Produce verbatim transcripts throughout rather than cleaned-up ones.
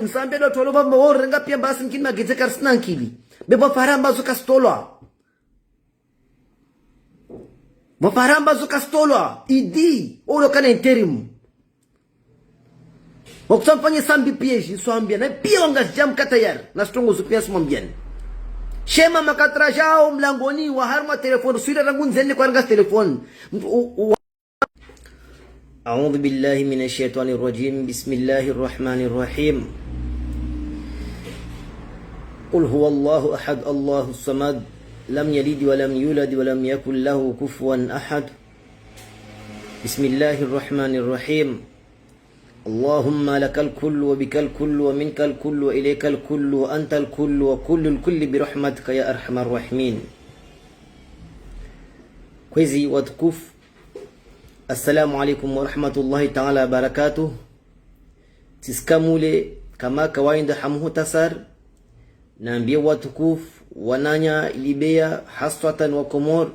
Msambe ndo tolo pvamba wo renga piya mbasi mkini magedze karisina nkili. Be pvo faramba zo kasitolwa. Pvo faramba zo kasitolwa. Idi, olo kana intérim. Wakutsamfanye sambi piya ji, nswambia. Na piya wangazidja mkatayari. Na sitrongo zo piya nswambiani. Shema makatra jao mlangoni wa harumwa telefoni. Swira rangu ndzeni kwa ranga telefoni. Mtu, u, u, أعوذ بالله من الشيطان الرجيم. بسم الله الرحمن الرحيم. قل هو الله أحد، الله الصمد، لم يلد ولم يولد ولم يكن له كفوا أحد. بسم الله الرحمن الرحيم. اللهم لك الكل وبك الكل ومنك الكل وإليك الكل وأنت الكل وكل الكل برحمتك يا أرحم الراحمين. Kwezi watukufu, assalamu alaikum warahmatullahi taala wabarakatuh. Tsisikamule kama kawaida ha muhutasar, nambiye watukufu wananya libeya haswatan wa Komori.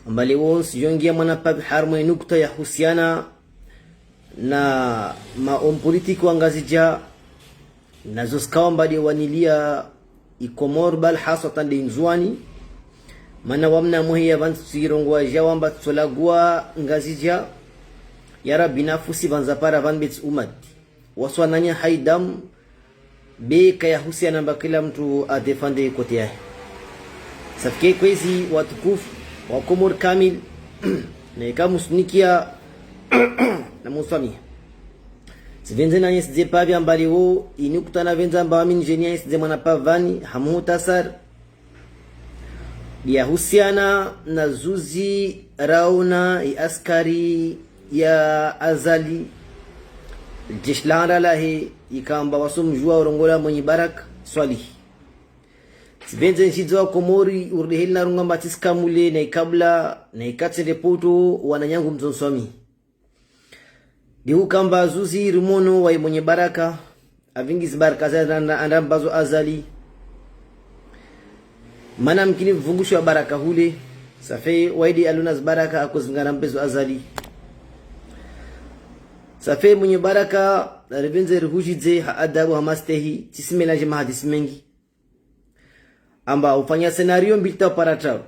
Amba leo ntsidjongia mwana pvapvi harumwa inukta yahusiana na ma homme politique wa Ngazidja, na zo zikao amba de wanilia i Komori bal haswatan de Ndzuani. Mana wamna mwehe ya pvantsi tsirongowa dja wamba tsolagua Ngazidja. Ya Rabbi nafusi pvandza para pvanu betsi umati. Waswananya hayi damu, be kayahusiana amba kila mtu adéfendre côté yahe. Safike kwezi watukufu wa Komori kamili, na ika musunikia na muswamiha. Tsipvendze nanyesidze pvapvi amba leo, inukta napvendza amba wami nidje niyayisidze mwana pvapvani, ha muhutasar. Yahusiana na zuzi raona i askari ya Azali, jeshi la anda lahe, ikamba wasomdjua urongola Mwinyi Baraka Swalihi. Tsipvendze nshidze wa Komori, urudeheli na runga amba tsisikamule, na ikabla, na ikatsende poto, wananyangu mtsonswami. Ndihu kamba zuzi rimono wayi Mwinyi Baraka, apvingi zibaraka za anda, anda mbazo Azali. Mana mkini pvungushi wa baraka hule, safe waidi aluna zibaraka akozingana mbezo Azali. Safe Mwinyi Baraka, ripvendze rihujidze ha adabu ha mastehi, tsisimela dje mahadisi mengi. Amba ufanya scénario mbili ta para traru.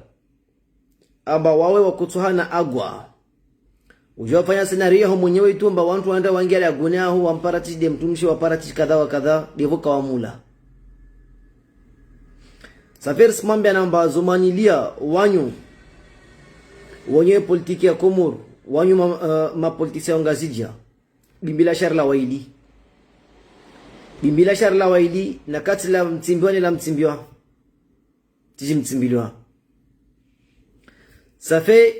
Amba wawe wakutsuhana agwa. Udjo wafanya scénario yaho mwenyewe itu amba wantru wanda wangia lagone aho wampara tsi de mtrumishi wapara tsi kadha wa kadha, de pvo kawamula. Safiri simwambia namba zo mwanilia wanyu, wanyu politique ya Komori, wanyu ma, eh, ma politiciens wa Ngazidja. Bimbila shari la waili. Bimbila shari la waili, na kati la mtsimbiwa ne la mtsimbiwa. Tsidji mtsimbiliwa. Safe,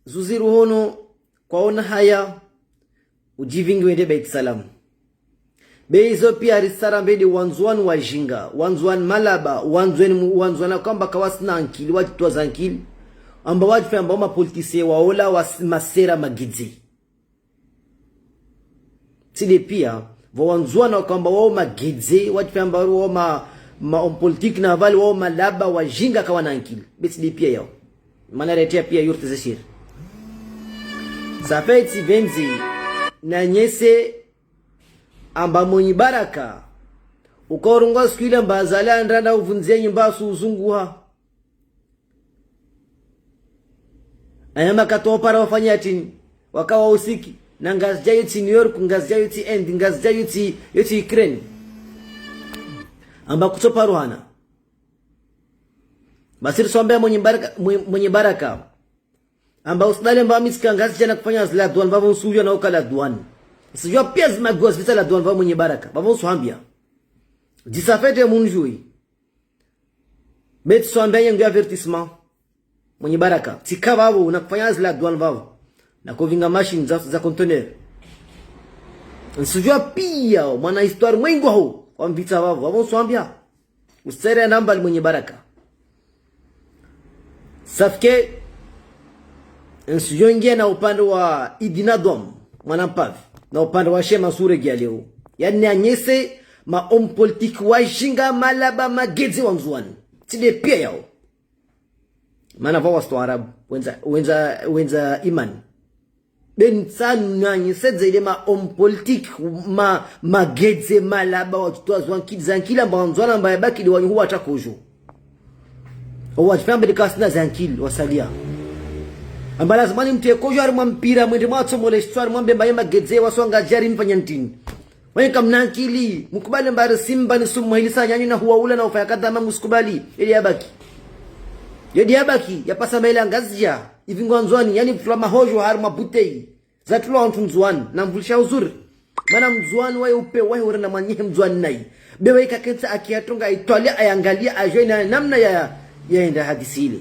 zuzi ruhono, kwaona haya, udjipvingi wende Beit Salam. Be izo piya risara mbedi wandzuwani wajinga, wandzuwani malaba, wandzuwani mu-, wandzuwani kamba kawasina ankili, wadjitwaza ankili. Amba wadjife amba woma politiciens waola wa s-, masera magidzi. Tsi de piya, pvo wandzuwani wakamba wao magidzi, wadjife amba wao ma, ma homme politique na vale wao malaba wajinga kawana ankili. Be tsi de piya yao. Mana retea piya yurte ze shiri. Safe tsipvendze, nanyese, amba Mwinyi Baraka. Ukaurungwa siku ile amba Azali andra na uvundze nyumba asu uzunguha. Aya makati opara wafanya trini, wakawa usiki, na Ngazidja yotsi New York, Ngazidja yotsi Inde, Ngazidja yotsi, yotsi Ukraine. Amba kutsoparuhana. Basi riswambia Mwinyi Baraka, Mwi-, Mwinyi Baraka. Amba usidale amba misika Ngazidja na kufanya zila douane, vavo nsujua na uka la douane. Nsujua piya zimagiwa zipvitsa la douane, vavo Mwinyi Baraka. Vavo nsuhambia. Djisafete munjui. Be tsiswambia yengu ya avertissement. Mwinyi Baraka. Tsika vavo, na kufanya zila douane vavo. Na kovinga machine za, za conteneur. Nsujua piya, mwana histoire mwengu ho. Wamvitsa vavo, vavo nsuhambia. Usere namba li Mwinyi Baraka. Safike, nsudjongia na upande wa Idi Nadhwam, mwana mpapvi, na upande wa Shema Sure gia leo. Yani anyese ma homme politique wajinga malaba magidzi wandzuwani. Tsi de piya yao. Mana vao wasto Arabu, wendza, wendza, wendza imani. Be ntsanu nanyi, sedze ile ma homme politique, ma, magedze, malaba, watsutowa zankili, zankili amba Wandzuani amba yabaki de wanyu huwatsa kojo. Owatsi pvambe de kasina zankili, wasalia. Amba lazima ni mtse kojo harimwa mpira, mwende mwatsomole shitswa harimwa mbe mbaye magedze, waswanga jari mfanya ntrini. Wanye kamna ankili, mukubali mbari Simba ni sumu mwahilisa nyanyu na huwaula na ufaya kadha ma musikubali. Yedi yabaki. Yedi yabaki, yapvasa maila Ngazidja. Ivingwa Ndzuani, yani mfula mahojo harimwa bouteille. Zatulwa wantru Ndzuani, na mvulisha uzuri. Mana Mndzuani waye upe wahe urenda mwanyehe Mndzuani nayi. Be waye kakentsa akiyatonga, itwalia, ayangalia, ajwe na namna ya, ya enda hadisi ile.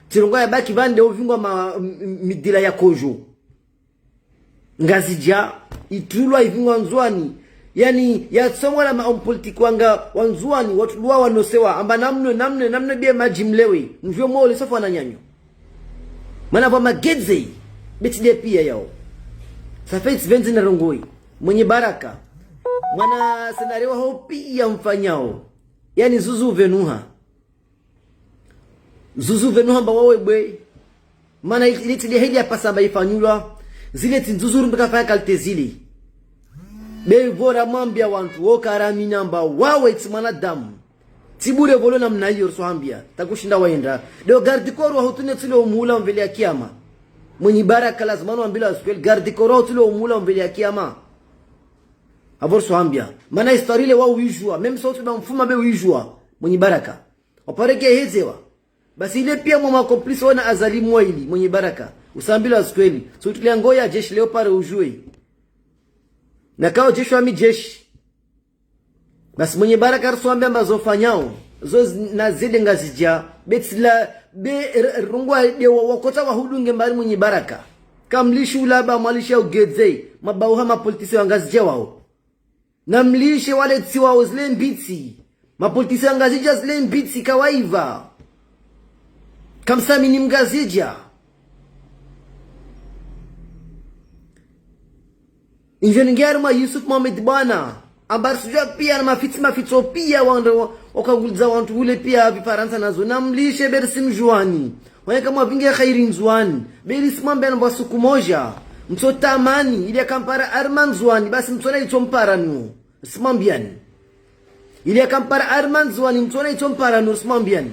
Tsirongoa yabaki pvande uvingwa ma, m, m, midila ya kojo. Ngazidja, itulwa ivingwa Ndzuani. Yani, yatsongola ma homme politique wanga wa Ndzuani, watulwa wanosewa, amba namnwe, namnwe, namnwe bie madji mlewe. Mjwe mole, safu wananyanyo. Mana pvwa magedze, be tsi de pia yao. Ça fait tsi pvendze na rongoi. Mwenye Baraka. Mwana scénario waho pia mfanyao. Yani zuzu uvenuha. Zuzu uvenuha amba wawe bwe. Mana ili, ili tsi de heli yapvasa amba ifanyulwa. Zile tsi nzuzu ru mbe kafanya kalite zile. Be pvo ramwambia wantru, wo karamina amba wawe tsi mwanadamu. Tsi bure pvolo namna iyo risuhambia, takushinda waenda. Deo garde corps waho tsi ne tsile umuula mvele ya kiyama. Mwenye Baraka lazima no ambila wa sikweli, garde corps waho tsi le umuula mvele ya kiyama. Apvo risuhambia. Mana histoire ile wa uijua, même si utsi ba mfuma be uijua. Mwenye Baraka. Wapareke hezewa. Basi ile pia mwa ma complice wana Azali mwa ili, Mwenye Baraka. Usambila wa sikweli. So tulia ngoya jeshi leo pare ujue. Na kao jeshi wa mi jeshi. Basi Mwenye Baraka risuhambia amba zofanyao, zo zi, na zede Ngazidja, be tsi la, be r, r, rungwa de wa, wakotsa wahudunge mbari Mwenye Baraka. Kamlishi ulaba, mwalisha ugedze, mabauha mapolitisi wa Ngazidja wao. Na mlishe wale tsi wao zile mbitsi. Mapolitisi wa Ngazidja zile mbitsi kawaiva. Kamsamini Mngazidja. Injeni ngiari mwa Yusuf Mohamed Bwana. Amba risujua pia na mafitsi mafitso pia wandru wa, wakanguliza wantru ule pia Vifarantsa nazo. Na mlishe be risimjuani. Wanyaka mwavinge khairi Ndzuani. Be risimwambia namba suku moja. Mtsotamani, ili yakampara harimwa Ndzuani, basi mtsona itsompara nu. Risimwambiani. Ili yakampara harimwa Ndzuani, mtsona itsompara nu, risimwambiani.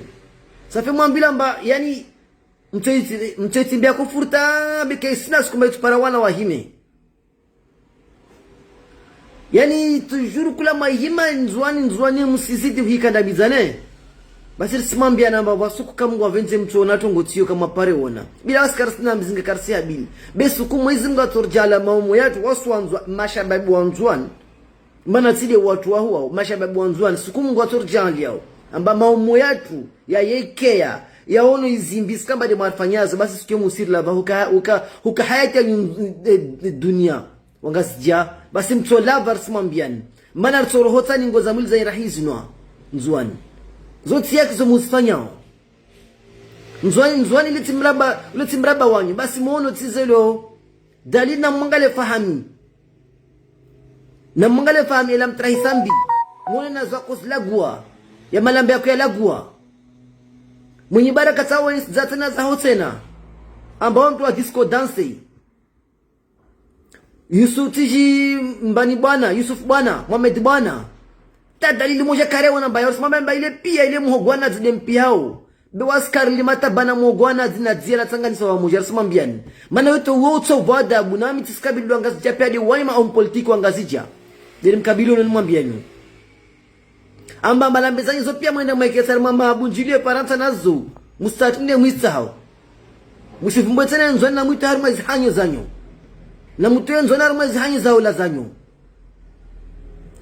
Ça fait mwambila amba, yani, mtsoitsi, mtsoitsimbia kufurta, be kaisina suku mba itsopara wana wahime. Yani, toujours kula mwahima Ndzuani, Ndzuani musizidi huikandamizane. Basi risimwambia namba, wasuku kamngwa pvendze mtsoona trongo tsiyo kamwapare ona. Bila wasi karisina mzinga karisi habili. Be suku Mwenyezi Mungu atsoridjaanlia maumo yatru wasuwandzwa mashababi wa Ndzuani. Mana tsi de watru wahuwao, mashababi wa Ndzuani, suku Mungu atsoridjaanliao. Amba maumo yatru, ya yekea, ya ono izimbi, tsi kamba de mwarifanyazo, basi suke musiri lava, huka, huka, huka hayati ya nyun, e, e, dunia. Wangazidja, basi mtsolava risimwambiani. Mana ritsorohotsa ni ngoza mwili za irahizi nwa. Ndzuani. Zo tsi yaki zo muzifanyao. Ndzuani, Ndzuani ile tsi mraba, ile tsi mraba wanyu, basi mwono tsi zelo. Dalili na mwangale Fahami. Na mwangale Fahami ela mtrahi sambi. Mwone na zako zilagua. Ya malambe yako yalagua. Mwenye Baraka tsawo ni zatsena zaho tsena. Amba wantru wa disco danse. Yusuf tiji mbani bwana, Yusuf bwana, Mohamed bwana. Ta dalili moja kare wana mbayo, risimwambia mba ile pia ile muhogwana zide mpiyao. Be wasikari lima tabana muhogwana zina zia na tsanganisa wa moja, risimwambiani. Mana weto wo utso vwa adabu, na mi tsisikabili wa Ngazidja pia de wani ma homme politique wa Ngazidja. Deri mkabili ono nimwambiani. Amba malambe zanyu zo pia mwenda mwekesa harimwa mabunjilio ya Farantsa nazo. Musatinde mwitsa hao. Musivumbwe tsena Ndzuani na mwito harimwa zihanyo zanyu. Na mwito Ndzuani harimwa zihanyo za ula zanyu.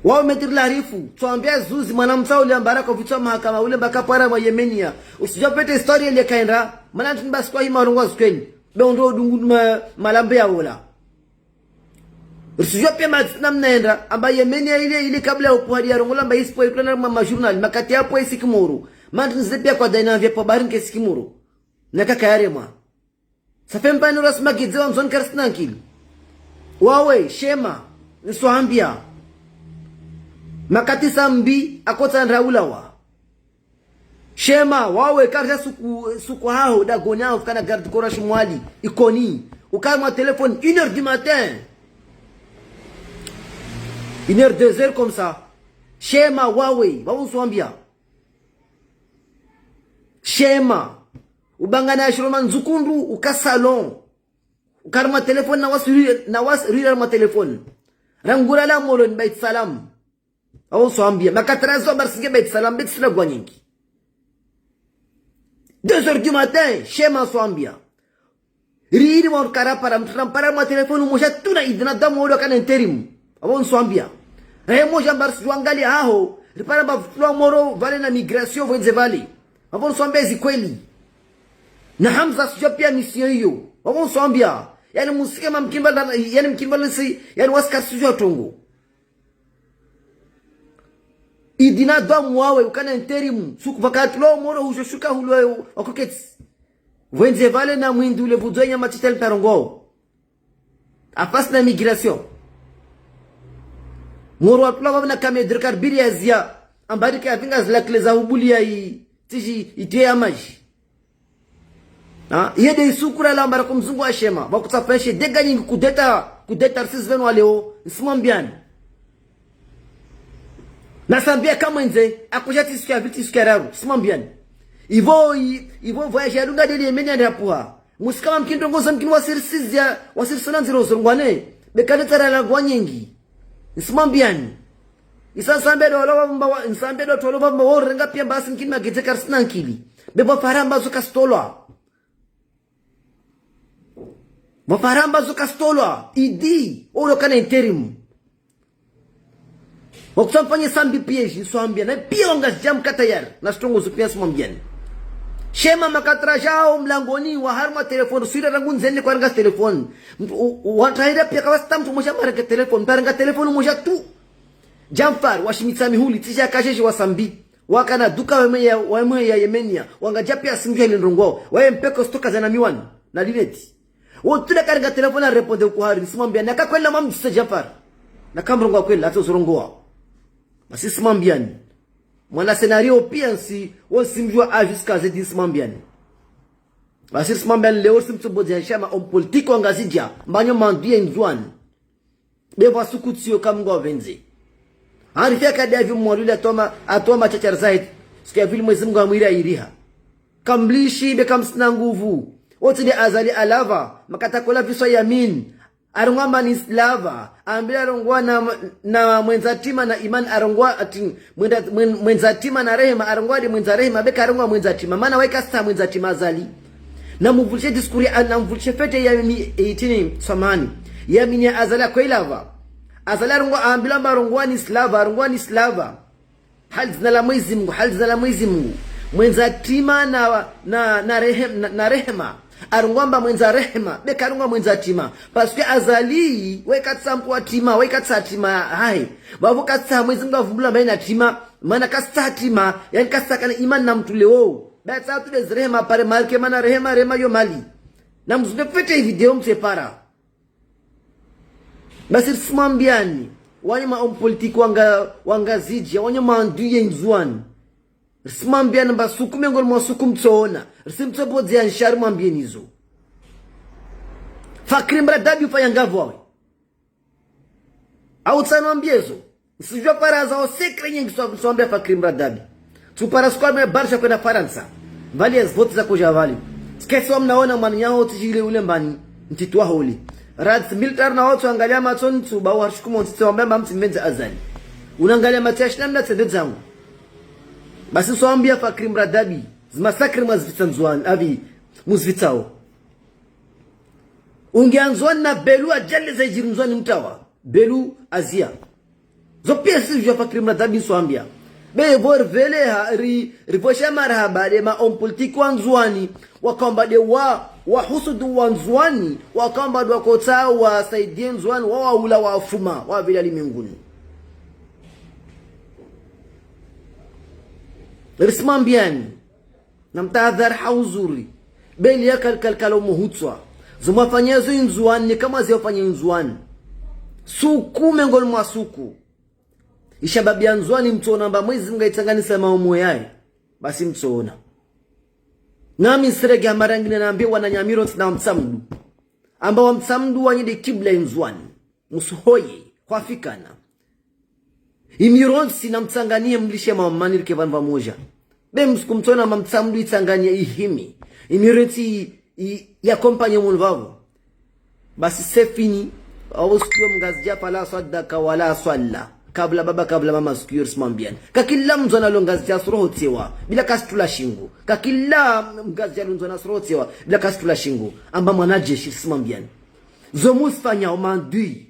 Wao Maître Larifou, tswambia zuzi mwana mtsa ule amba rako vitswa mahakama ule mba kapara mwa Yemenia. Usijua pete histoire ile kaenda, mana ntini basi kwa hima rongo wa zikweni. Be ondo dungu ma, malambe ya ula. Risijua pia madzi namna enda, amba Yemenia ile, ile kabla ya upuhadi ya rongola amba isipo ikula na ma, ma journal, makati yapo isi Kimoro. Mana ntini zile pia kwa daina vya po bari nke isi Kimoro. Na kaka yaremwa. Ça fait mpani rasima kidze wa Ndzuani karisina ankili. Wawe, shema, nisuhambia. Makati sambi, akotsa ndraulawa. Shema, wawe, karisa suku, suku haho, dagoni haho, fukana garde corps Shimwali, Ikoni. Uka harumwa téléphone une heure du matin. Une heure, deux heures comme ça. Shema wawe, pvapvo ntsuhwambia. Shema. Ubangana ya shiroma ndzukundru, uka salon. Uka harumwa téléphone na wasi, na wasi rira harumwa téléphone. Rangu rala Moroni Beit Salam. Pvapvo ntsuhwambia. Makatara zo habari singe Beit Salam, Beit Salam gwa nyingi. Deux heures du matin, shema ntsuhwambia. Riri wa karapara, mtsu rampara harumwa téléphone mdzima tu na idhina damu wodo kana intérim. Pvapvo ntsuhwambia. Rahe mdzima habari sijua ngali haho, ripara pvapvutulwa moro pvale na migration pvwendze pvale. Pvapvo ntsuhwambia ezi kweli. Na Hamza sijua pia mission iyo. Pvapvo ntsuhwambia. Yaani msike mamkini pvala, yaani mkini pvala si, yaani wasikari sijua trongo. Idhina damu wawe, ukana intérim, suku pvakatulwa moro hudjo shuka hulwa wakoketsi. Pvwendze pvale na mwindru ule pvudzwa inyama titali mparongwao. Afasi na migration. Moro watulwa pvapvo na kamedri karibiri ya zia. Ambari ka yapvinga zila clé za hubuli ya i, tiji, itiye ya maji. Ha? Iye de isuku rala ambara ko mzungu wa shema. Pvakutsafa eshe dega nyingi kudeta, kudeta risizi pvenu wa leo. Ntsimwambiani. Na Sambi aka mwendze, akudja tsi suku ya pvili tsi suku ya raru. Ntsimwambiani. Ipvo, i-, ipvo voyage ya dunga deli Yemeni ya ndrapuha. Msike mamkini trongo zo mkini wasirisizia, wasirisona ndziro zo ngwane. Be kane tsara la gwa nyingi. Ntsimwambiani. Isa Nsambi do walo pvamba wa, Nsambi do tolo pvamba wa urenga pia mbasi mkini magete karisina nkili. Be pvapvara amba zo kasitolwa. Pvapvara amba zo kasitolwa. Idi, olo kana intérim. Wakutsamfanye Sambi piège, ntsuhwambia. Na pia wangazidja mka tayari. Na sitrongo zo pia ntsimwambiani. Shema makatara jao mlangoni wa harumwa téléphone. Swira rangu ndzeni kwa ranga téléphone. Mtu, u-, u-, watahira pia kawasita mtru mdzima marenge téléphone. Mtarenga téléphone mdzima tu. Djanfar, washimitsa mihuli, tija kasheshi wa Sambi. Wakana duka wemwe ya, wemwe ya Yemenia. Wangadja pia singu ya lindrongo. Waye mpeko stoka zana miwani. Na lunette. Wo tule karenga téléphone a répondre ukuhari. Ntsimwambiani. Naka kweli na mamdjise Djanfar. Naka mrongoa kweli, atso zorongoa. Basi ntsimwambiani. Mwana scénario pia ntsi, wo ntsimdjua a jusqu'à zedi ntsimwambiani. Basi ntsimwambiani leo ntsimtso bodzi ya nshama, homme politique wangazidja, mbanyo mandu ye Ndzuani. Be pvwa suku tsiyo ka Mngu wapvendze. Hari fia kadi ya vi mwalule atoma, atoma tshachar zaidi. Siku ya pvili Mwezi Mngu amwira iriha. Kamlishi be kamsina nguvu. Otsi de Azali alava, makata kola viswa Yamin. Arongwa mba ni slava, ambila arongwa na, na mwendza tima na imani arongwa ati, mwenda, mwen-, mwendza tima na rehema, arongwa de mwendza rehema, be karongwa mwendza tima. Mana waye kastsaha mwendza tima Azali. Na mvulishe discours ya, na mvulishe fête ya mi, eh, itini, samahani. Ya mini ya Azali akwelava. Azali arongwa, ambila mba arongwa ni slava, arongwa ni slava. Hali dzina la Mwezi Mngu, hali dzina la Mwezi Mngu. Mwendza tima na, na, na rehem-, na, na rehema. Arongwa mba mwendza rehema, be karongwa mwendza tima. Parce que Azali, waye katsaha mkuu wa tima, waye katsaha tima, hahe. Pvapvo katsaha Mwezi Mngu avumbula mba ina tima, mana kastsaha tima, yaani kastsaha kana imani na mtru leo. Be atsaha tu de zirehema pare marke mana rehema, rehema yo mali. Na mzunde fête i video mtsepara. Basi ritsimwambiani, wanyu ma homme politique wanga, wangazidja, wanyu mandu ye Ndzuani. Ritsimwambiani mba suku mengoni mwa suku mtsoona. Ritsimtso bodzi ya nshari mwambieni zo. Fakri Mradabi ufanya ngapvo wawe. Au tsano ambie zo. Ntsidjua para za o secret nyingi so, so ambia Fakri Mradabi. Tsupara squad mwe barsha kwenda Farantsa. Vali ya vote za kuja vali. Skesi wa mnaona mwananyaho tijile ule mbani. Ntitwa holi. Rats militaire na wotso angalia matsoni tsu ba wa shukumo ntitse wambia mba mtsi mvendze Azali. Unangalia matsi ya shina mna tsende zangu. Basi so ambia Fakri Mradabi. Zimasakri mwazivitsa Ndzuani. Avi, muzivitsao. Ungia Ndzuani na Belu ajali za ijiri Ndzuani mtawa. Belu azia. Zo pia ntsidjua Fakri Mradabi ntsu ambia. Be pvo riveleha ri, ripvosha marahaba de ma homme politique wa Ndzuani. Wakamba de wa, wa husudu wa Ndzuani. Wakamba de wakotsaha wasaidie Ndzuani. Wa waula wafuma. Wavela limenguni. Ritsimwambiani. Na mtahadhari ha uzuri. Beli ya kal-, kal-, kalo muhutswa. Zo mwafanya zo i Ndzuani, ni kama ziyofanya i Ndzuani. Suku mengoni mwa suku. Ishababi ya Ndzuani mtsoona mba Mwezi Mngu aitsanganisa maumo yaye. Basi mtsoona. Nami ntsirege ha mara ngine nambe wananyamiro ntsina mtsamdu. Amba wa Mtsamdu wanyu nde kibla Ndzuani. Musuhoye, hwafikana. Imirontsi na mtsanganye mlishe mamani rike pvanu pvamoja. Be msukumtsona ma Mtsamdu itsanganye ihimi. Imirontsi i, i, ya kompanye munu pvapvo. Basi c'est fini. Awo sikiyo Mngazidja fala swaddaka wala swalla. Kabla baba, kabla mama sikiyo risimwambiani. Kakila Mndzuani lo Ngazidja suroho tsewa. Bila kasitula shingo. Kakila Mngazidja lo Ndzuani suroho tsewa. Bila kasitula shingo. Amba mwanajeshi risimwambiani. Zo musifanya o mandui.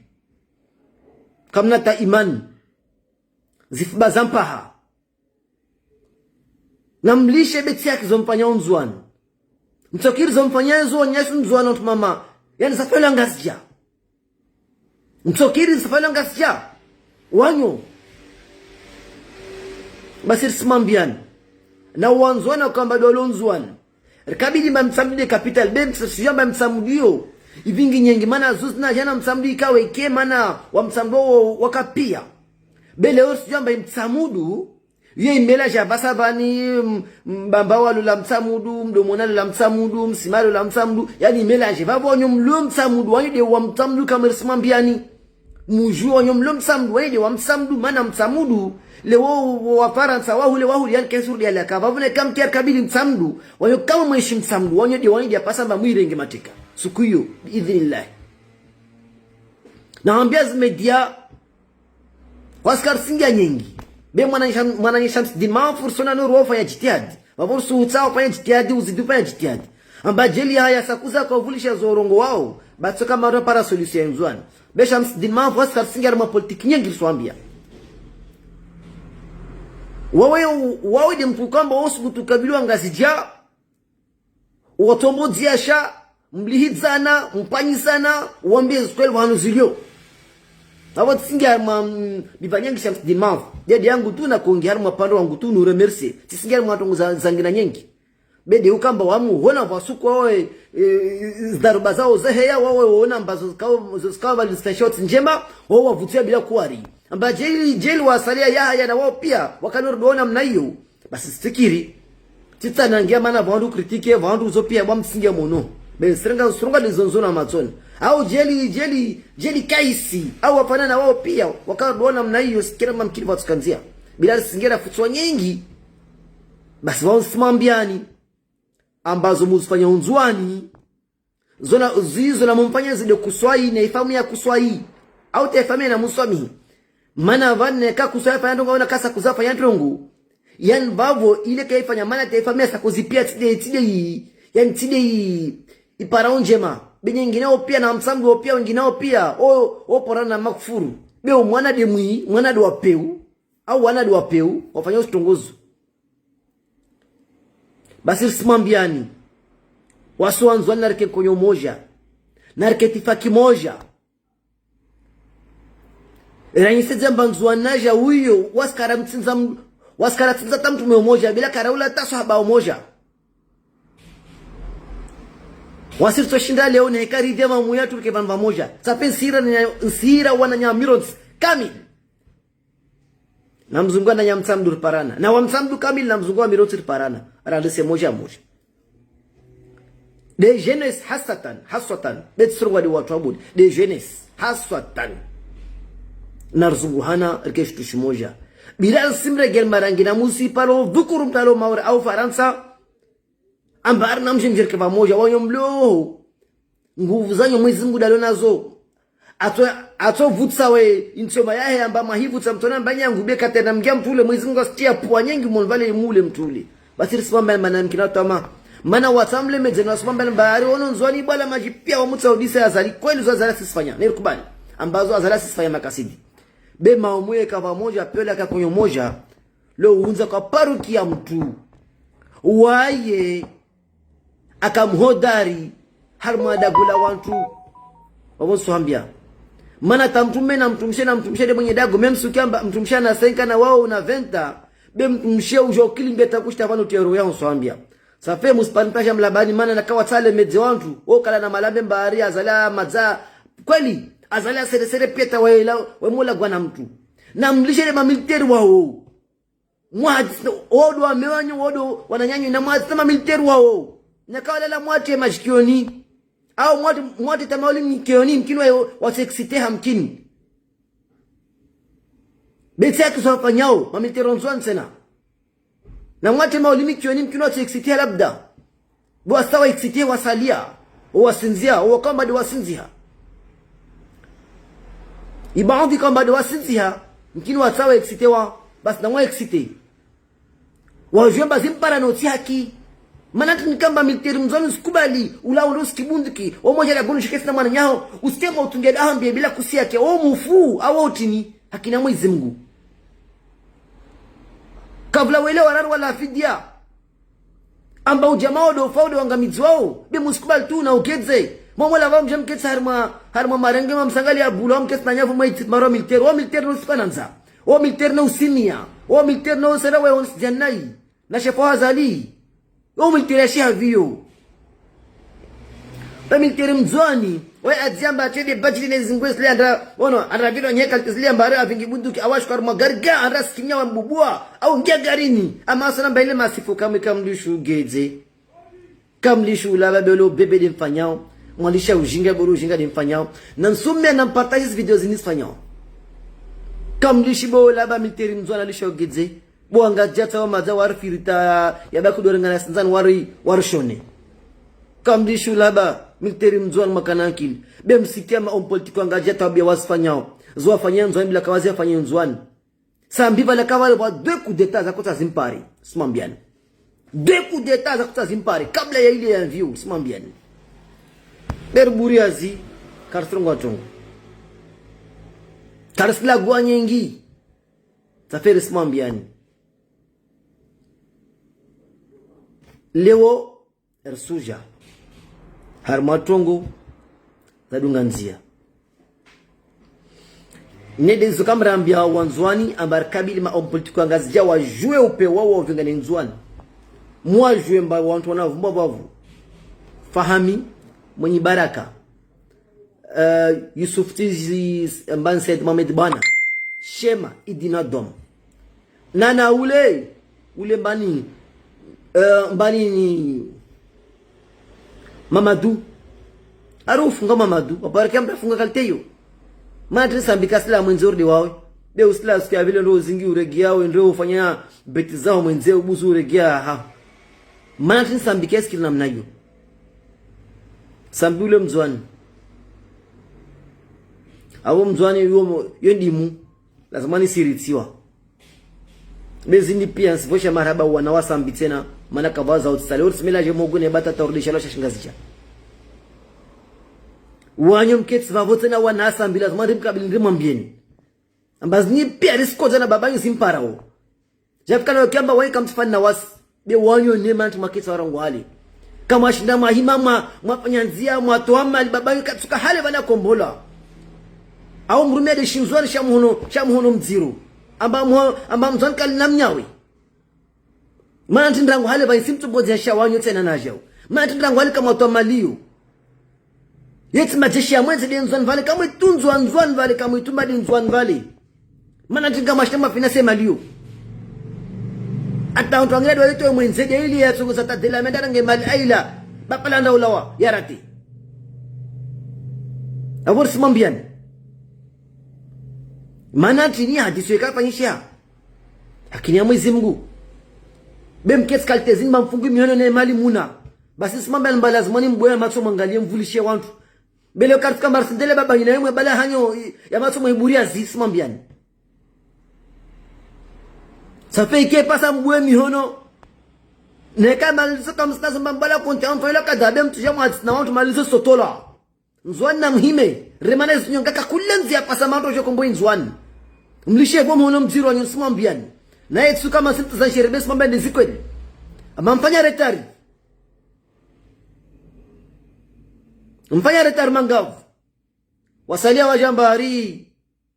Kamna ta imani. Zifuba za mpaha. Na mlishe betsi yake zo mfanya o Ndzuani. Mtsokiri zo mfanya zo nyasi Ndzuani o ntu mama. Yani safela Ngazidja. Mtsokiri safela Ngazidja. Wanyu. Basi risimwambiani. Na Wandzuani wakamba dolo Ndzuani. Rikabili mba Mtsamdu nde capitale, be msa-, sujamba Mtsamdu yo. Ivingi nyengi, mana zuzi na jana Mtsamdu ikawe ike, mana wa Mtsamdu wo wakapia. Be leo sujamba Mtsamdu, ye imélange ya pvasa pvani, m-, mbamba wa lula Mtsamdu, mdomona lula Mtsamdu, msima lula Mtsamdu, yani imélange. Pvapvo wanyu mlo Mtsamdu, wanyu nde wa Mtsamdu kamwe risimwambiani. Mujue wanyu mlo Mtsamdu, wanyu nde wa Mtsamdu, mana Mtsamdu, le wo, wo, wa Farantsa, wahule, wahule, yani kesur de alaka. Pvapvo ne kamtia kabili Mtsamdu, wanyu kamwe mweshi Mtsamdu, wanyu nde, wanyu nde apvasa mba mwirenge mateka. Suku iyo, biidhnillah. Na ambia zi média, wasikari singia nyengi. Be mwana Sham-, mwana Shamsidine Manfur sona no ruofa ya jitihadi. Pvapvo rusu utsa wafanya jitihadi, uzidi ufanya jitihadi. Amba jeli haya sakuza kwa uvulisha zo urongo wao, batsoka mara para solution ya Ndzuani. Be Shamsidine Manfur wasikari singia harumwa politiki nyengi riswambia. Wawe, wawe nde mtu kamba wosubutu kabili wa Ngazidja, watombo dziasha, mlihidzana, mpanyisana, wambie zikweli pvanu zilio. Abo tsisingia harumwa, mm, bivanyangi Shamsidine Manfur. Dede yangu tu na kongi harumwa pando wangu tu nu remercier. Tsisingia harumwa tongo za, zangina nyengi. Be nde ukamba wamu, hona pvasuku wawe, e, zidaruba zao zaheya wawe, wona mba zo zikao, zo zikao bali zifanya shoti njema, wawe wavutia bila kuwari. Amba jeli, jeli wasalia Yahaya na wao pia, wakano rudu ona mna iyo. Basi sitikiri. Tsitsanangia mana pvandru critiquer, pvandru zo pia bwa msingia mono. Be sirenga, sirenga lizonzo na matsoni. Au jeli, jeli, jeli Kaisi. Au wafana na wao pia, wakano rudu ona mna iyo, sikira mamkini pvatsukanzia. Bila singera futswa nyengi. Basi wao simwambiani. Amba zo muzifanya o Ndzuani. Zona, zizo na mumfanya zide kuswayi, na ifamu ya kuswayi. Au ta ifamu ya na muswamihi. Mana pvanu ka kuswayi fanya ntrongo, au na kasa kuza fanya ntrongo. Yani pvapvo ile ka ifanya mana ta ifamu ya sakuzi pia tsi nde, tsi nde yi. Yani tsi nde yi, ipara o njema. Be nyenginao pia na Mtsamdu wo pia, wenginao pia. O, o pora na makufuru. Be o mwana nde mwi, mwana nde wa peu. Au wana nde wa peu, wafanya usitongozo. Basi risimwambiani. Wasi wa Ndzuani narike nkonyo moja. Narike tifaki moja. Ranyise dzamba Ndzuani naja uyo, wasikara mtsindza m-, wasikara tsindza ta mtrume umoja, bila karaula ta swahaba umoja. Wasi ritsoshinda leo ne heka ridhia mamu ya turike pvanu pvamoja. Sape nsira na, nsira wananya mirontsi. Kamili. Na mzungu wananya Mtsamdu riparana. Na wa Mtsamdu kamili na mzungu wa mirontsi riparana. Randise moja moja. De jeunesse hasatan, haswatan. Betsi sirongwa de watu abudi. De jeunesse haswatan. Na rizungu hana rike shitushi moja. Bila nsimregel marangi na musi paro dhukuru mtalo Maore au Farantsa. Amba ari na mdji mdji rike pvamoja, wanyu mlo. Nguvu zanyu Mwenyezi Mungu ndalo nazo. Atso, atso vutsa we, intsoma yahe amba mwahivutsa mtsona mba nyangu beka tena mngia mtule, Mwenyezi Mungu asitia pua nyengi mwanvale mule mtule. Basi risimwamba mana mkina tama. Mana watsamle medze na wasimwamba mba ari ono Ndzuani bwala maji pia wamutsa udise Azali kweli zo Azali asisifanya. Nirikubali. Ambazo Azali asisifanya makasidi. Be maumwe ka pvamoja, piola ka konyo moja. Lo unza kwa paruki ya mtu. Waye. Aka mhodari, harumwa dagu la wantru. Wabo nswambia. Mana ta mtrume na mtrumshe na mtrumshe de mwenye dagu, même suki amba mtrumshe na senka na wao na venta, be mtrumshe ujo kili mbeta kushita pvanu tiaro ya nswambia. Safe musipani pasha mlabani mana na kawa tsale medze wantru, o kala na malambe mbari, Azali madza, kweli, Azali sere sere pia ta waela, we mula gwana mtru. Na mlishe de mamiliteri wao. Mwadzisa, wodo wamewanyo, wodo wananyanyo, na mwadzisa mamiliteri wao. Na kawalala mwatse mashikioni. Au mwati, mwati tama ulimi kioni mkini wa, wa excité ha mkini. Be tsi haki zo wafanyao, mamilitaire wa Ndzuani tsena. Na mwatema ulimi kioni mkini wa excité ha labda. Bo wasa wa excité wasalia, o wasinzia, o wakamba de wasinzia. Ibaadhi kamba de wasinzia, mkini wasa wa excité wa, basi na mwa excité. Wajue mba zimpara no tsi haki. Mana tsi nikamba militaire Mndzuani usikubali, ula undo sikibunduki, o moja la gunu shikesi na mwananyaho, usitema utunge dahambi bila kusi yake, o mufu, awo utini, haki na Mwenyezi Mungu. Kavula wele wararu wala fidia. Amba udjamaa wado ufa udo wangamidzwao, be musikubali tu na ugedze. Mwamola vao mdje mketsi harimwa, harimwa marenge mamsangali ya bula, mketsi na nyavu mwa itsi maro militaire, o militaire no sipananza. O militaire no usimia, o militaire no sera we onsi djanai. Na shefu Azali. O militaire ya shiha vio. Pe militaire Mndzuani, we adziamba atende badjili ne zingwe zile andra, ono, andra vino nyeka zile ambare avingi bunduki, awa shukari magari ga, andra sikinya wa mbubua, au ngia garini, ama asana mba ile masifu kamwe kamlishu gedze. Kamlishu ulaba belo bebe de mfanyao, mwalisha ujinga boro ujinga de mfanyao, na nsumia na mpartager hizi video zini zifanyao. Kamlishi bo ulaba militaire Mndzuani alisha ugedze. Bo wangazidja tsawo madza warifirita ya baku dorengana sindzani wari, warishone. Kamlishu laba, militaire Mndzuani makana akili. Be msikia ma homme politique wangazidja tsawo bia wazifanyao. Zo wafanya Ndzuani bila kawazi yafanya Ndzuani. Sambi vale kavale vwa deux coups d'état za kotsa zimpare. Simwambiani. Deux coups d'état za kotsa zimpare. Kabla ya ile ya mvio. Simwambiani. Be riburi azi. Karisirongoa trongo. Karisilagua nyengi. Saferi simwambiani. Leo, risudja. Harimwa trongo, zadunga ndzia. Nede zo kamrambia wa Ndzuani, amba rikabili ma homme politique wangazidja wajue upe wao wa uvinga ne Ndzuani. Mwajue mba wantru wana vumba vavu. Fahami, Mwenyi Baraka. Eh, Yusuf Tizi, Mbani Said Mohamed Bana. Shema, Idina Dom. Nana ule, ule mbani, eh, mbani ni Mamadou. Ari ufunga Mamadou, waparake amda funga kaliteyo. Mana tini Sambi kasila mwendze urudi wawe. Be usila suki avile ndo uzingi uregia we, ndo ufanya beti zao mwendze ubuzi uregia ha. Mana tini Sambi kesikili namna iyo. Sambi ule Mndzuani. Awo Mndzuani yo mo-, yo ndimu. Lazima nisiritsiwa. Be zini pia nsivosha marahaba wana wa Sambi tsena, mana kavaza utsale. Uri simela je mogu ne batata urudisha lo sha Shingazidja. Wanyu mketsi vavo tsena wana Sambi, lazima ndimkabili ndimwambieni. Amba zini pia risikodza na babanyu zimpara wo. Jafika na wakiamba wayi kamtsifani na wasi. Be wanyu ne mantru maketsi warangu hale. Kamwashinda mwahima mwa, mwafanya ndzia, mwatoa mali, babanyu katsuka hale vana kombola. Au mrume de shindzwani sha muhono, sha muhono mdziro. Amba mwa-, amba Mndzuani kalina mnyawe. Mana tini rangu hale vani simtsu bodzi ya sha wanyu tsena na jau. Mana tini rangu hale kamwatoa mali yo. Yetsi majeshi ya mwendze de Ndzuani vale, kamwe tu Ndzuani, Ndzuani vale, kamwe tu madi Ndzuani vale. Mana tini kamwashinda mafina se mali yo. Ata wantru wangina dwale to mwendze de ili ya tsungu za tadela menda range mali aila. Bapala nda ulawa, ya rati. Avori simwambiani. Mana tini hadisi weka fanyisha. Lakini ya Mwenyezi Mungu. Be mketsi kalite zini mba mfungu mihono ne mali muna. Basi simwambiani mba lazima ni mbwe ya matso mwangalie mvulishe wantru. Be leo karitsika mba risindele baba hina yemwe bala hanyo i-, ya matso mwe iburi azi simwambiani. Safe ike pasa mbwe mihono. Neka malizo kamsina zimba mbala konti ya wantru ila kada be mtsuja mwatsi na wantru malizo sotola. Ndzuani na muhime, remana izinyonga kakule ndzia pasa mantru jo kombo Ndzuani. Mlishe vo mhono mdziro wanyu simwambiani. Na yetsu kama simtu za sherebe simwambiani zikweli. Ama mfanya retard. Mfanya retard mangavu. Wasalia wajamba ari.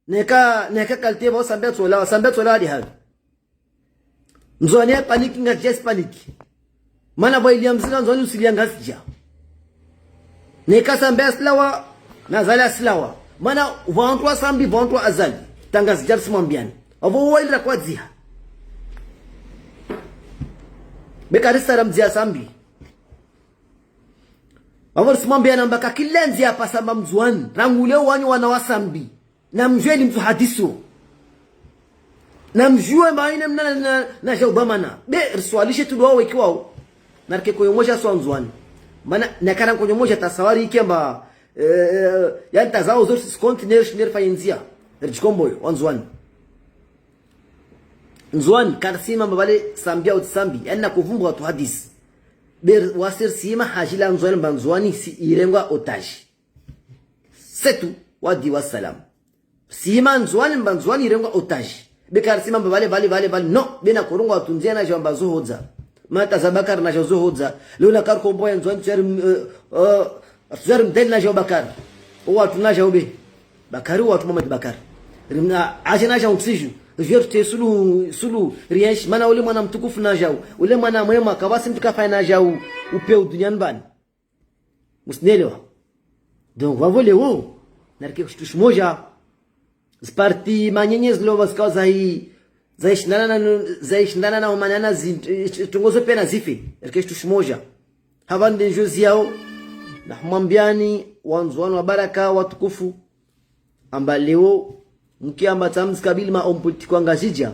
Neka, neka kalite vao Sambi atsola, Sambi atsola hadi havi. Ndzuani ya paniki Ngazidja si paniki. Mana vwa ili ya mzinga Ndzuani usilia Ngazidja. Neka Sambi asilawa, na Azali asilawa. Mana vwa wantru wa Sambi, vwa wantru wa Azali. Ta Ngazidja risimwambiani. Avo uwa ili rakwadziha. Be karisara mdzia Sambi. Pvapvo risimwambia namba kakila ndziya pvasa mba Mndzuwani, rangu leo wanyu wana wa Sambi. Namdjuwe limtsu hadiso. Namdjuwe mba ine mna na, na, na djau bamana. Be, riswalishe tudu wao weki wao. Narike konyo moja swa Ndzuwani. Mana, nakara konyo moja tasawari ike mba, eh, eh, yani tazao zo sisi konti neri, neri fayindzia. Ridjikomboyo, wa Ndzuwani. Ndzuwani, karisima mba pvale Sambi au tsi Sambi. Yani nakuvumbwa tu hadisi. Be, wasi risima hadjila Ndzuwani mba Ndzuwani si irengwa otage. C'est tout. Wadi wa salam. Risima Ndzuwani mba Ndzuwani irengwa otage. Be karisima mba pvale, pvale, pvale, pvale. Non. Be nakorongoa wandru ndziya na djau mba zo hodza. Mata za Bakari na djau zo hodza. Leo nakari komboa ya Ndzuwani tsari, eh, eh, tsari mdeli na djau Bakari. O wandru na djau be. Bakari o wandru Mohamed Bakari. Rimna, adje na djau ntsiju. Rivyeru te sulu, sulu, rienshi. Mana ule mwana mtukufu na djau. Ule mwana mwema, kapvatsi mtru kafanya na djau. Upe uduniani pvani. Musinelewa. Donc, pvapvo leo, narike shitru shimoja. Ziparti manyenye zilo pvazikao zayi, zayishindana na, zayishindana na umanana zi, trongo zo pia na zife. Narike shitru shimoja. Hapvanu nde ndjozi yao, nahumwambiani, wa Ndzuwani wa baraka, watukufu. Amba leo, mkiamba tsamzi kabili ma homme politique wa Ngazidja,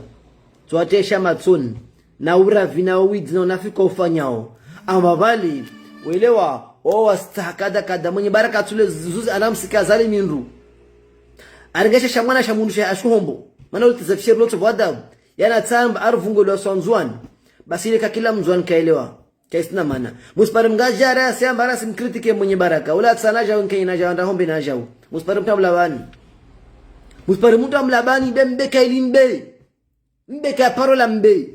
tswatesha matsoni, na uravi na uwidzi na unafiki ufanyao. Amba pvale, welewa, wao wasitsaha kada kada, mwenye baraka tsule zuzi anamsika zali mindru. Arengeshe sha mwana sha mundru sha ashuhombo. Mana ulitiza fisheri lotso vwadabu. Yana tsamba aruvungo lwa swa Ndzuwani. Basi ile kakila Mndzuwani kaelewa. Kaisina mana. Musipare mngazidja ara yasiamba ara simkritike mwenye baraka. Ula tsana djau nkenyi na djau, nda hombe na djau. Musipare mtamlabani. Musipare mtamlabani, be mbeka ili mbe. Mbeka ya parola mbe.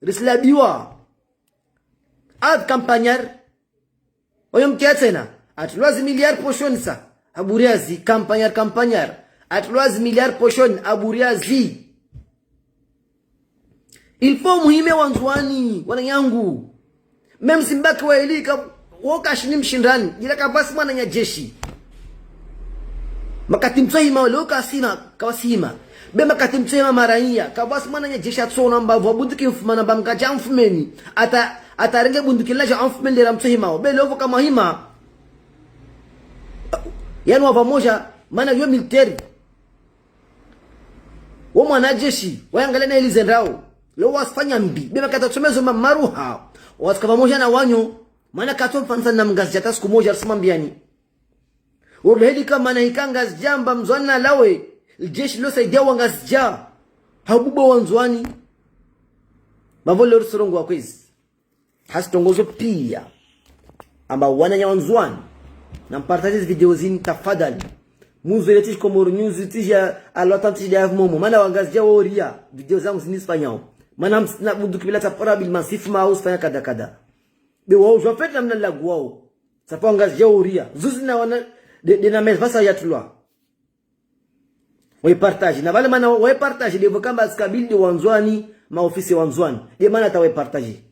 Risilabiwa. Ad campagnard. Oyo mkia tsena. Atrulwa zi milliard poshoni sa. Aburiazi, campagnard, campagnard. Atrulwa zi milliard poshoni, aburiazi. Il faut muhime wa Ndzuwani, wananyangu. Même si mbaki wa elika, woka shini mshindani, ila kapvatsi mwananya jeshi. Makati mtsohima, leo kasina, kapvatsi hima. Be makati mtsohima maraiya, kapvatsi mwananya jeshi atsona mba, vwa bunduki mfumana mba mkadja mfumeni. Ata, ata renge bunduki laja amfumeni lera mtsohima. Be leo voka mahima. Yani wa pvamoja, mana yo militeri. Wo mwanajeshi, wayangalia na elize ndrao. Leo wasifanya mbi. Be makati tsomezo mamaruha. Wasika pvamoja na wanyu. Mana katso mfanisa na mngazidja ata siku moja risimwambiani. Wo beheli ka mana hika Ngazidja mba Mndzuwani na lawe. Lijeshi lo saidia wa Ngazidja. Habubo wa Ndzuwani. Pvapvo leo risorongoa kwezi. Hasi trongo zo pia. Amba wananya wa Ndzuwani. Na mpartaje zi video zini tafadhali. Muzo ile tishi Comores News, tishi ya alwatan, tishi ya momo. Mana wa Ngazidja wo ria. Video zangu zini sifanyao. Mana msina bunduki bila tsapara bil masifu ma usifanya kada kada. Be wao, je fais namna lagu wao. Tsapa wa Ngazidja wo ria. Zuzi na wana, de, de na mevasa ya tulwa. Wayipartaje. Na pvale mana wayipartaje, de voka mba zikabili de wa Ndzuwani, maofisi wa Ndzuwani. De mana ta wayipartaje.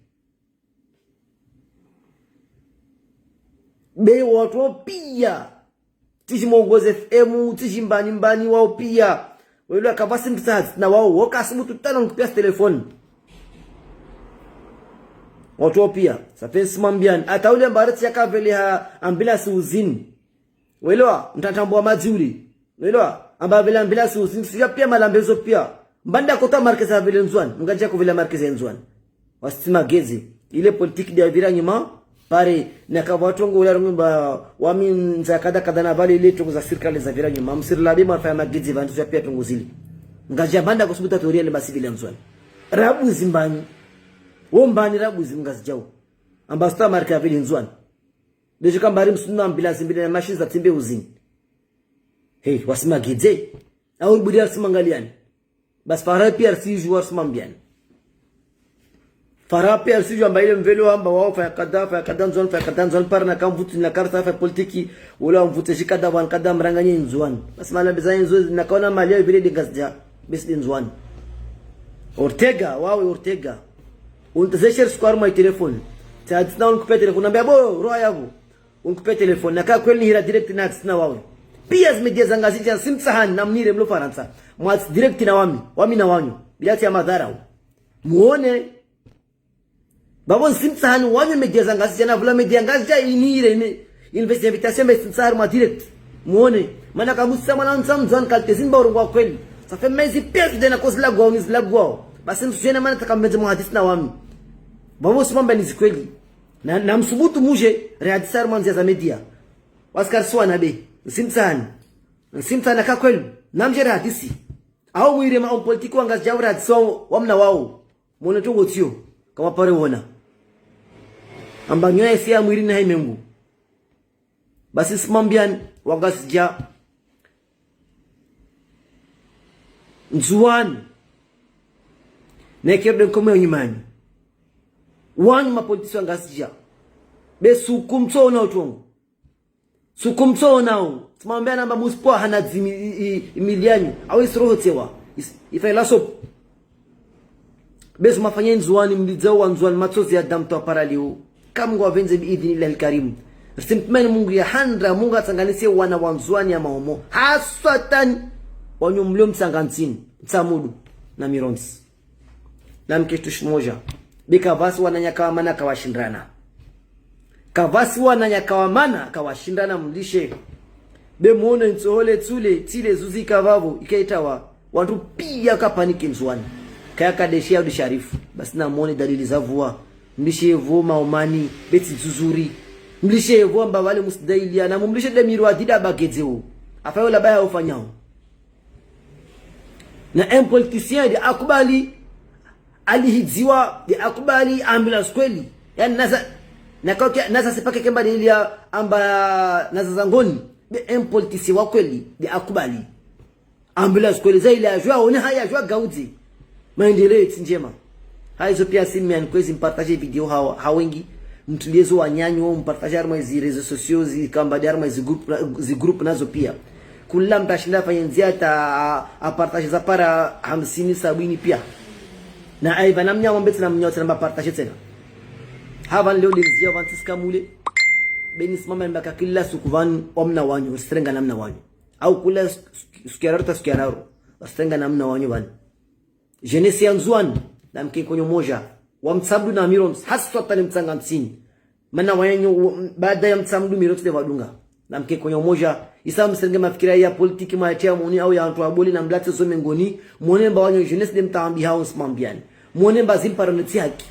Be wandru wao pia. Tishi Mongozi F M, tishi mbani mbani wao pia. Welewa kapvatsi mtsazi na wao, woka subutu tano nkupia telefoni. Wandru wao pia. Sa fensi mwambiani. Ata ule mba areti ya kavele ha ambulance uzini. Welewa, mtantambua madzi ule. Welewa, amba vele ambulance uzini, sija pia malambezo pia. Mbanda kota markeza vele Ndzuwani, mngazidja kuvele markeza Ndzuwani. Wasi tsi mageze. Ile politique de vira nyuma, pare, naka vatrongo ula rungu mba, wami ndza kada kada na pvale ile trongo za sirikali za vira nyuma. Msirilabe mafaya mageze pvanu sija pia trongo zile. Ngazidja mbanda kusubuta toria le masivile Ndzuwani. Rabuzi mbani. Wo mbani rabuzi mngazidjao. Amba suta markeza vele Ndzuwani. Dejo kamba ari msunu ambulance mbili na mashini za tsimbe uzini. Hey, wasi magidze. Au ribudi arisi mangaliani. Basi fara pia arisi ju arisi mambiani. Fara pia arisi ju amba ile mvelo amba wao faya kada, faya kada Ndzuwani, faya kada Ndzuwani, para na kamvuti na karta faya politiki, ula mvute shi kada wan kada mranganye Ndzuwani. Basi mala mbiza Ndzuwani, na kaona mali ya vile de Ngazidja, besi de Ndzuwani. Ortega, wawe Ortega. Untezeshe arisi kwa harumwa telefoni. Tsa hadisi na unkupe telefoni, nambia bo, roha yabo. Unkupe telefoni, naka kweli nihira direct na hadisi na wawe. Pia zi media za Ngazidja, simtsahani, na mnire mlo Farantsa. Mwatsi direct na wami, wami na wanyu. Bila tsi ya madharau. Muone. Babo simtsahani, wanyu media za Ngazidja, na vula media Ngazidja, inire, ine. Université invitation, mais c'est ça, moi, direct. Mwone. Mana kamusa mwana ntsa mdzwani kalite zimba urongoa kweli. Ça fait mezi pia zidena ko zilagwao ni zilagwao. Basi msujene mana taka mbenze muhadisi na wami. Babo simamba ni zikweli. Na, na msubutu muje, rehadisi harumwa ndzia za média. Wasikari swana be. Nsimtsani. Nsimtsani ka kweli. Na mje rehadisi. Au mwire ma homme politique wa Ngazidja urehadisi wa, wa mna wao. Mwone trongo tsiyo. Kama pare wona. Amba nyoya isi ya mwiri na haimengu. Basi simambiani, wa Ngazidja. Ndzuwani. Nekerdo nkomo ya nyumani. Wanyu ma politiciens wa Ngazidja. Be suku mtso ona utrongo. Suku mtso ona u. Simambiani amba musipwa hana dzimi i, i, i miliani. Awe isiroho tsewa. Is, ifa ila sopu. Bezu mafanya Ndzuwani, mlidza wa Ndzuwani, matsozi ya damu twa paraliu. Kam ngwa venze bi idhinillahi lkarim. Risimpimeni Mungu ya handra, Mungu atsanganise wana wa Ndzuwani ya maomo. Haswatan, wanyu mlio Mtsangantsini, Mtsamudu, na Mirontsi. Na mke shitru shimoja. Be kavasi wananya kawa mana kawashindrana. Kavasi wananya kawa mana kawashindrana mlishe. Be mwone ntsohole tsule, tsile zuzi kavavo, ikaitawa. Wantru pia kapanike Ndzuwani. Kaya kadeshi ya udi sharifu. Basi na mwone dalili za vua. Mlishe evo maomani, be tsi dzuzuri. Mlishe evo amba vale musidailia. Na mumlishe de miru adida bagedzeo. Afayo labaya ufanyao. Na un politicien de akubali, alihidziwa, de akubali, ambulance kweli. Yani naza, na kaukia, naza sepake kemba de ilia amba naza zangoni. De un politicien wa kweli, de akubali. Ambulance kweli, za ile ajua, one haya ajua gaudzi. Maendeleo itsi njema. Haizo pia simi yani kwezi mpartage video hawa, hawengi. Mtuliezo wanyanyo, mpartage harumwa zi réseaux sociaux, zi kamba de harumwa zi groupe, zi groupe nazo pia. Kula mtashinda fanye ndzia ta a, a partage za para hamsini, sabini pia. Na aiva na mnyawo mbetsi na mnyawo tsena mba partage tsena. Havan leo de ndzia vantis kamule. Beni simama mbaka kila suku vanu wa mna wanyu, risirenga na mna wanyu. Au kula s-, s-, suku ya raru ta suku ya raru. Risirenga na mna wanyu vanu. Jeunesse ya Ndzuwani, na mke nkonyo moja. Wa Mtsamudu na Mirontsi, haswatan Mtsangantsini. Mana wanyu, wa, baada ya Mtsamudu Mirontsi de vadunga. Na mke nkonyo moja, isa msirenge mafikira ya politiki mwatia moni au ya wantru wa boli na mlatse zo mengoni, mwone mba wanyu jeunesse de mtaambi hao nsimambiani. Mwone mba zimparo netsi haki.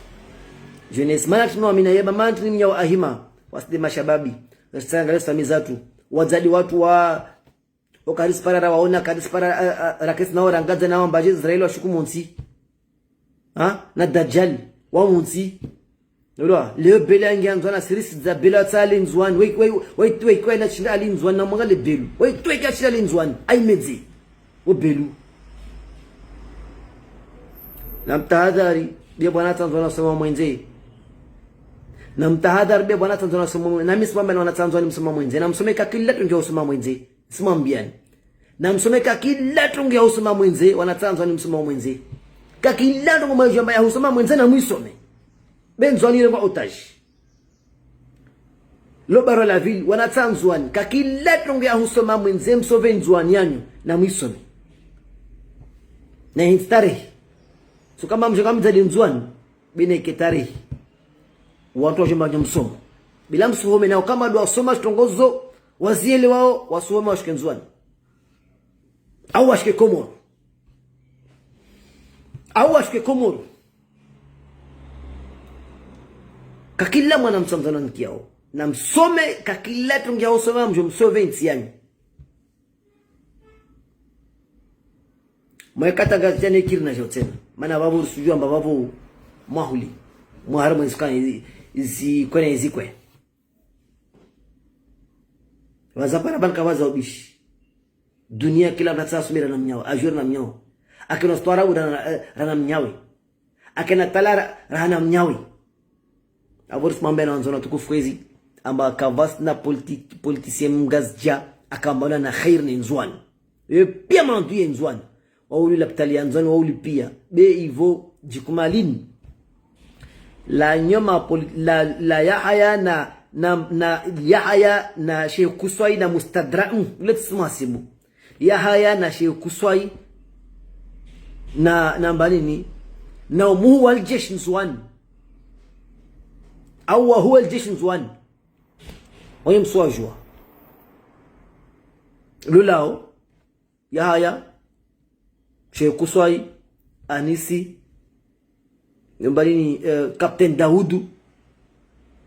Jeunesse, mana tino amina yeba, mana tini mnyawo ahima, waside mashababi, risiangalie sami zatru, wadzadi watru wa, o karisipara ra waona, karisipara, a, a, rakesi nao rangadza nao mbaje Israeli wa shuku montsi. Ha? Na Dajjal, wa montsi. Ulwa, leo bela nge andzwana sirisi za bela tsale Ndzuwani. Wei, wei, wei, wei, wei, na shinda ali Ndzuwani, na mwanga le belu. Wei, wei, ka shinda ali Ndzuwani. Aimedze. O belu. Na mtahadhari, be bwana tsandzwana soma mwendze. Na mtahadhari, be bwana tsandzwana soma mwendze. Na misimamba na wana tsandzwani msoma mwendze. Na msome ka kila trongo ya usoma mwendze. Simambiani. Na msome ka kila trongo ya usoma mwendze, wana tsandzwani msoma mwendze. Ka kila trongo mwa jamba ya usoma mwendze na mwisome. Be Ndzuwani irengwa otage. Lo barreau la ville, wana tsandzwani. Ka kila trongo ya usoma mwendze msove Ndzuwani yanyu, na mwisome. Na hintsi tarehi. So kama mje kama mdzadi Ndzuwani, be neke tarehi. Wantru wajemba nyo msomo. Bila msuhome na ukama dua soma shitrongo zo, wazielewao, wasuhome washuke Ndzuwani. Au washuke Komoro. Au washuke Komoro. Ka kila mwana mtsamdzana nikiao. Na msome ka kila trongo ya usoma mjo msove ntsi yanyu. Mwe katanga zitane kiri na jao tsena. Mana vavo rusujua mba vavo mwahuli. Mwahara mwe zikana izi, izi kwena izi kwe. Vaza para bani ka vaza ubishi. Dunia kila mnatsa asumira na mnyawe. Ajuri na mnyawe. Akina stwara ura na, eh, rana mnyawe. Akina tala ra-, rana mnyawe. Avo risimambe na wandzani watukufu kwezi. Amba kavasina politi-, politicien mngazidja. Akambana na khair ne Ndzuwani. Ye pia mandu ye Ndzuwani. Wauli lapitali ya Ndzuwani, wauli pia. Be ivo, jikumalini. La nyoma poli-, la, la Yahaya na, na, na Yahaya na Sheikh Kuswai na Mustadrak, mm, let's masibu. Yahaya na Sheikh Kuswai na, na mbanini, na umuhu wal jeshi Ndzuwani. Au wahu wal jeshi Ndzuwani. Wanye msuwajua. Lulao, Yahaya, Sheikh Kuswai, Anisi, nyumbani ni, eh, Capitaine Daudu,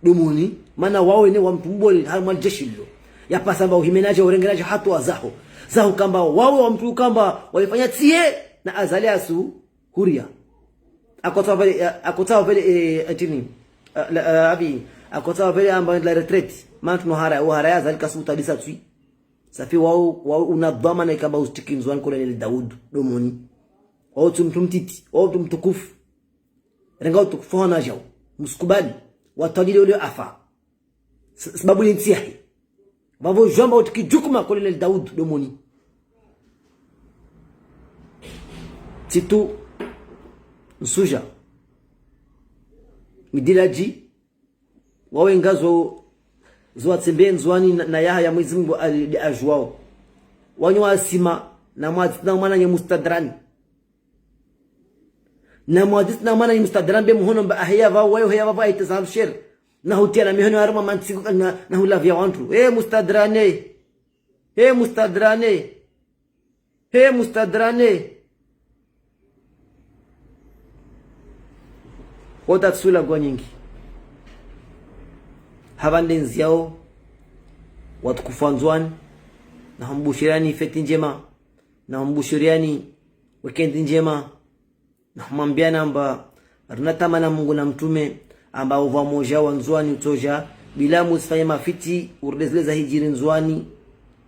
Domoni, mana wawo ne wa mtru mbole, harimwa ljeshi lilo. Yapasa amba uhimenaje, urengenaje hatuwa zaho. Zaho kamba wawo wa mtru kamba, walifanya tsiye, na Azali asu, huria. Akotsaha pvale, eh, akotsaha pvale, eh, entrini. Eh, la, eh, avi, akotsaha pvale amba la retraite. Mana tsuno hara, wo hara ya Azali kasu utabisa tswi. Safi wawo, wawo una dhwamana ikamba usitiki Ndzuwani Colonel Daudu, Domoni. Wawo tsu mtru mtiti, wawo tsu mtukufu. Renga utukufu hana jao. Msikubali. Watwalile ule afa. S-, sababu ni ntsi yahe. Vavo jwamba utiki jukuma Colonel Daudu, Domoni. Tsitu, Nsuja. Midiladji, wawe ngazo, zo watsembe Ndzuwani na, na Yahaya Mwezi Mungu ali-, ajuwao. Wanyu wasima, na mwadzi na mwananyi Mustadrani. Na mwadzi na mwananyi Mustadrani be muhono mba aheya vavo, wayo heya vavo ahiteza msher. Na hutia na mihono harumwa mantsiku na, na hulavia wantru. Eh, Mustadrani. Eh, Mustadrani. He Mustadrani. Wota tsula gwa nyingi. Hapvande ndziyao, watukufu wa Ndzuwani, na humbushiriani feti ndjema, na humbushiriani weekend ndjema, na humwambiana amba, rina tamana Mungu na mtrume, amba upvamoja wa Ndzuwani utsoja, bila musifanye mafiti, urudi zile zahijiri Ndzuwani,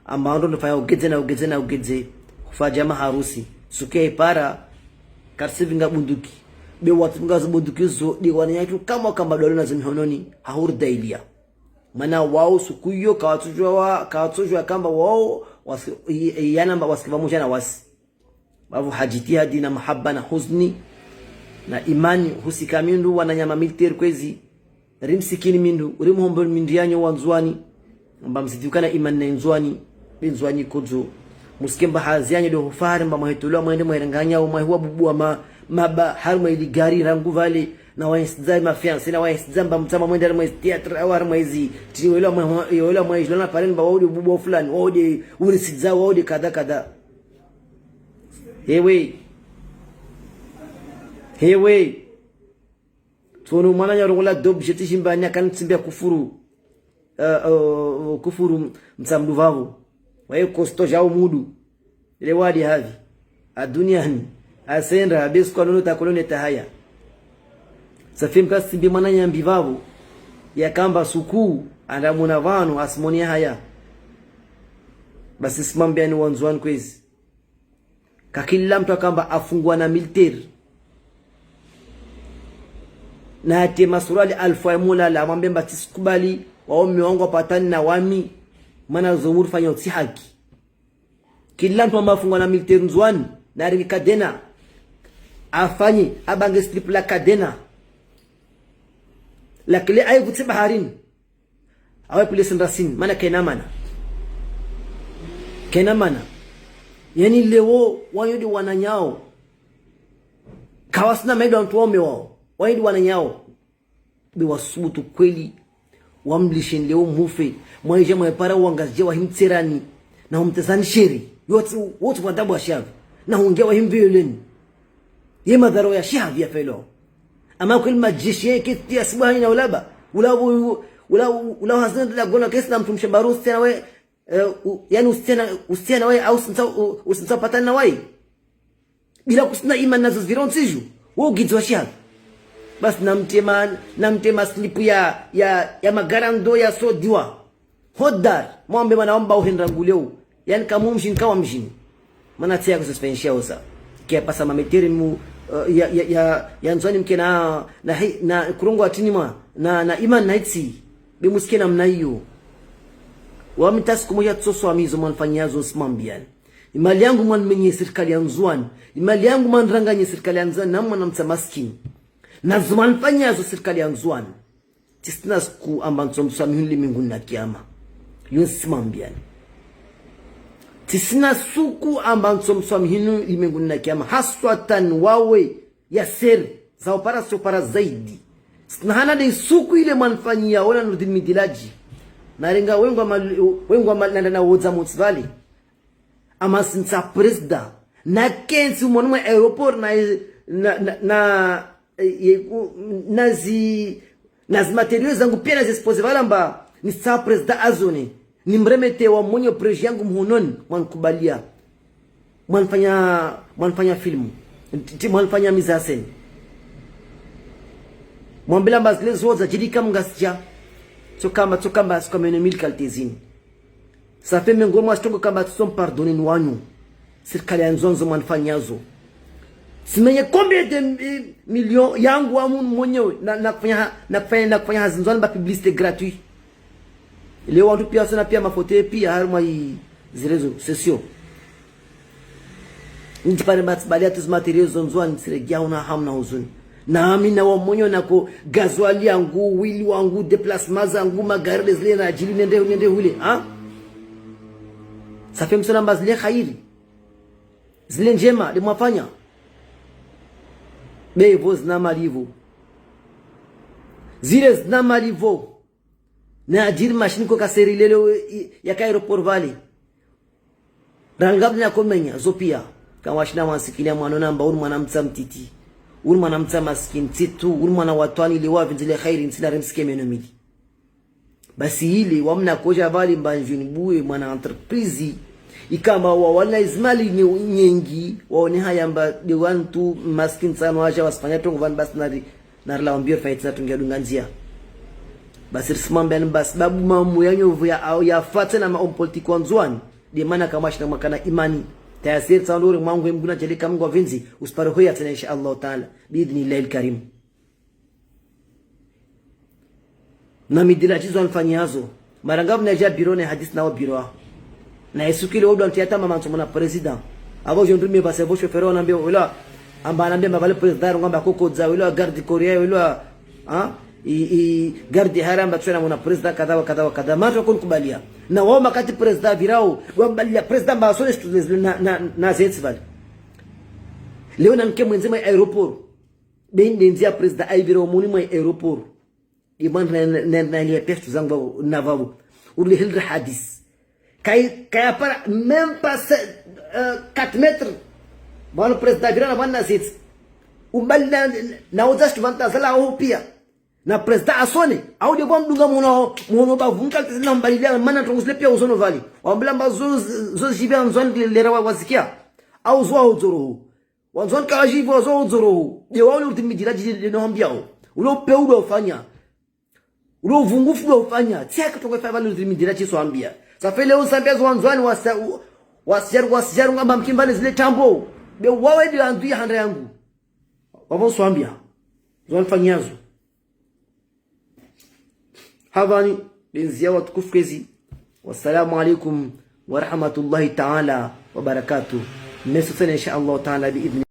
amba ndo nifanya ugedze na ugedze na ugedze, hufa djama harusi, suku ya ipara, karisivinga bunduki, be watsunga zo bunduki zo, de wananyatru kama kamba dwalo na zo mihononi, hahuri dailia. Mana wawo suku iyo, kawatsojua wa, kawatsojua kamba wawo, wasi-, i-, i-, yana amba wasiki pvamoja na wasi. Vavo ha jitihadi na mahaba na huzni na imani husika mindru wananya ma militaire kwezi. Rimsikini mindru, rimhombo mindru yanyu wa Ndzuwani. Amba msidiuka na imani na Ndzuwani, be Ndzuwani kodzo. Musike mba hazi yanyu de hufahari mba mwahetolwa mwende mwaherenganya, mwahiwa bubu wa ma-, maba, harimwa ili gari rangu vale, na wainsidza ma fiancé, na wainsidza mba mtsama mwende harimwa izi théâtre, au harimwa izi, tini wela mwa, wela mwa ijilona pale mba wawo de bubu wa fulani, wawo de unisidza, wawo de kadha kadha. Hewe. Hewe. Tsono mwananya rongola dobu jeti jimbani akanitsimbia kufuru. Eh, eh, kufuru mtsamdu vavo. Waye kosto jao mudu. Ile wadi havi. Aduniani. Asendra, abesu kwa nono takolone tahaya. Safi mkasimbi mwananya mbi vavo. Yakamba suku, andamuna vanu, asimoni haya. Basi simwambiani wa Ndzuwani kwezi. Ka kila mtru akamba afungwa na militaire. Na atema suruali alfu ya mulala, amwambe mba tsisikubali, wawo mme wangu wapatani na wami, mana zo murifanya utsi haki. Kila mtru amba afungwa na militaire Ndzuwani, na aringi kadena. Afanye, abange slip la kadena. La kile aivutse baharini. Awe pile sindrasini, mana kena mana. Kena mana. Yani leo, wanyu de wananyao. Kawasina maido wantru waume wawo. Wanyu de wananyao. Be wasubutu kweli. Wamlishe leo mufe. Mwaija mwaipara wangazija wahimtserani. Na humtezani sheri. Yote, wote wadabu wa shavi. Na hungia wahimvioleni. Ye madhara ya shihavi ya felo. Ama kweli majeshi ya keti ya sibu hani na ulaba. Ula, ula, ula hazina la gona kesi na mtru mshe mbaru usiana we, eh, u-, yani usiana, usiana we, au usinsa, u-, usinsa patana na wai. Bila kusina imani nazo zivira ntsiju. Wo ugidzwa shihavi. Basi namtema, namtema slip ya, ya, ya magarando ya sodiwa. Hodar, mwambe mana wamba uhenda nguleo. Yani kamu mjini, kawa mjini. Mana tsi ya kususpensha osa. Kia pasa mameteri mu, eh, ya, ya, ya, ya Ndzuwani mkena, na hi-, na kurongo atini mwa, na, na imani na itsi. Be musike namna iyo. Wami tasi kumoja tsoso wami izo mwanifanyia zo simwambiani. Imali yangu mwanimenye sirikali ya Ndzuwani. Imali yangu mwaniranganye sirikali ya Ndzuwani, na mwana mtsa maskini. Na zo mwanifanyia zo sirikali ya Ndzuwani. Tsisina suku amba ntsomswamihuni liminguni na kiyama. Yo nsimwambiani. Tsisina suku amba ntsomswamihuni liminguni na kiyama. Haswatan wawe ya seri. Za upara si upara zaidi. Tsina hana de suku ile mwanifanyia ona Nurdin Midiladji. Narenga wengwa mal-, wengwa mal-, nanda na wodza mutsi vale. Ama si ntsa président. Nakentsi umoni mwa aéroport na, na, na, na, eh, ye-, u-, na zi, na zi matériaux zangu pia na zi exposé vale amba nitsaha président azone. Nimremete wa mwenye projet yangu mhononi, mwanikubalia. Mwanifanya, mwanifanya film. Ti mwanifanya mise en scène. Mwambila amba zile zoza, djiri kamngasidja. Tsokamba, tsokamba, tsokamba eno mille qualité zini. Ça fait mengo mwa sitongo kamba tso mpardonner ni wanyu. Sirikali ya Ndzuani zo mwanifanyazo. Simenye combien de mi-, millions yangu wa munu mwenyewe. Na, na kufanya ha-, na kufanya, na kufanya hazi Ndzuani ba publicité gratuit. Leo wandru pia wasona pia mafoto ye pia harumwa i, zi réseaux sociaux. Ndjipare matsi bali atu zi matériaux zo Ndzuani, ntsiregia huna hamu na huzuni. Na ami na wa mwenyewe nako gasoil yangu, huile wangu, déplacement zangu, magari ndezile na ajili nende, nende hule, ha? Ça fait msona amba zile khairi. Zile ndjema, nde mwafanya. Be vo zina mali vo. Zile zina mali vo. Na ajiri mashini ko kaseri lele we, i, yaka aéroport vale. Rangabli na komenya, zo pia. Kawashina wansikilia mwana na amba, unu mwana mtsa mtiti. Unu mwana mtsa maskini, tsitu, unu mwana watwani, le wa vindzile khairi, ntsina remsike meno mili. Basi ile, wamna koja vali mba njuni buwe, mwana entreprise. Ikamba wa wana izimali nye-, nyengi, waone haya mba de wantu maskini tsano aja wasifanya tongo vani basi nari, nari la wambio rifanye tsina tungia dunga ndzia. Basi risimambe yani basi babu mamu ya nyovu ya, ya fatse na ma homme politique wa Ndzuani. De mana kama shina makana imani. Tayasiri tsandori mwangu emguna jeli kamngu wa vinzi, usipare hoya tsina insha Allah Ta'ala. Bi idhnillahi al-karim. Na midira shizo anifanyazo. Mara ngapvi nadja biro ne hadisi na wo biro. Na isukile wo ndo antu yatamba mantso mwana président. Avo djo ndrume pase vo chauffeur wanambia wela. Amba anambia mavale président ngamba kokodza wela garde corps wela. Ha? I, i garde hara amba tswena mwana président kadha wa kadha wa kadha. Mantso koni kubalia. Na wao makati président virao. Wambalia président mba asone shtu na, na, na zentsi vale. Leo na nke mwendze mwa aéroport. Be nde ndzia président aivira omoni mwa aéroport. Imani na, na, na, na liya pestu zangu vavo, na vavo. Ule hildra hadis. Kai, kai apara, même pas, euh, quatre mètres. Vano président vira na vana zitsi. Umbali na, na, na oza shtu vanta zala ho pia. Na président asone. Au de bwa mdunga mwono, mwono ba vunka na mbali liya, mana trongo zile pia uzono vali. Wambila mba zo, zo jibe anzwani lera wa, wazikia. Au zo wa udzoro ho. Wandzwani kawajivi wazo udzoro ho. De wa ule uti midira jiji de no hambiao. Ule upe ule ufanya. Ule uvungufu ule ufanya. Tsia katongo ifa vale uti midira chiso hambia. Ça fait leo nsambia zo wandzwani wasa-, u-, wasijaru, wasijaru ngamba mkimbane zile tambo. Be wawe de andu ya handa yangu. Wavo swambia. Zo wanifanyazo. Havani, benzi ya watukufu kwezi. Wassalamu alaikum wa rahmatullahi ta'ala wa barakatuh. Meso tsena insha Allah ta'ala bi idhni.